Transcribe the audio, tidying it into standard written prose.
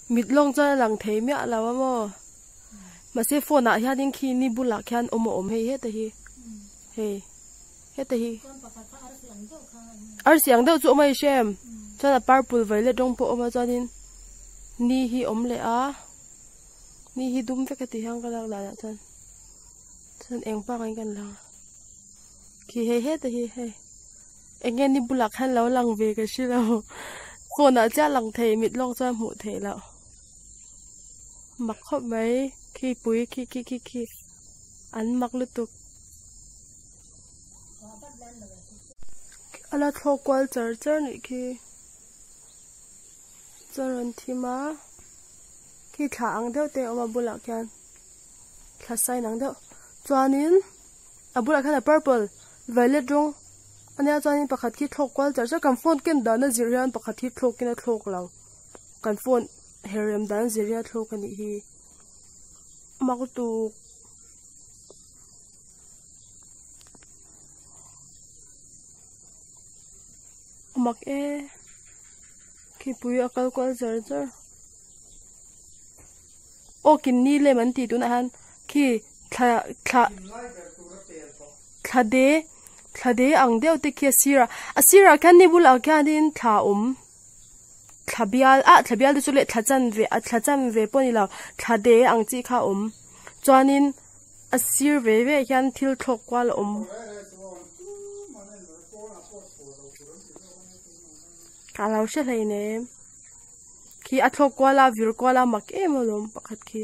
Mit lawng chuan a lang thei miah lo a maw? Mahse phone ah hianin khi ni bulah khian awm a awm hei heta hi hei heta hi arsi ang deuh chu awm a i hre em? Chuan a purple violet rawng pawh a awm a chuanin ni hi awm leh a ni hi dum vek a ti hian ka lak danah chuan chuan eng pangngai kan lang khi hei heta hi hei. Eng nge ni bulah khan lo lang ve ka hre lo phone ah chiah lang thei mit lawk chuan hmuh theih loh mak khawp mai khi pui khi khi khi khi an mak lutuk a la thlawk kual char char nih khi chuan rawn thim a khi thla ang deuh te a awm a bulah khian thla sign ang deuh chuanin. A bulah khian a purple violet rawng a nia chuanin pakhat khi thlawk kual char char kan phone ken dan a zir hian pakhat hi thlawk in a thlawk lo kan phone her rem dan a zir hian a thlawk a nih hi mak lutuk. Mak e khipui a kal kual char char aw kin ni lem an tih tunah hian khi thla thla thla de thla de ang deuh te khi a sirah a sirah khian ni bulah khianin thla a awm thla bial ah thla bial te chu leh thla chanve a thla chanve pawh a ni lo thla de ang chi kha a awm chuanin a sir ve ve hian thil thlawk kual a awm. Ka lo hre hleinem. Khi a thlawk kual a vir kual a mak em alawm pakhat khi.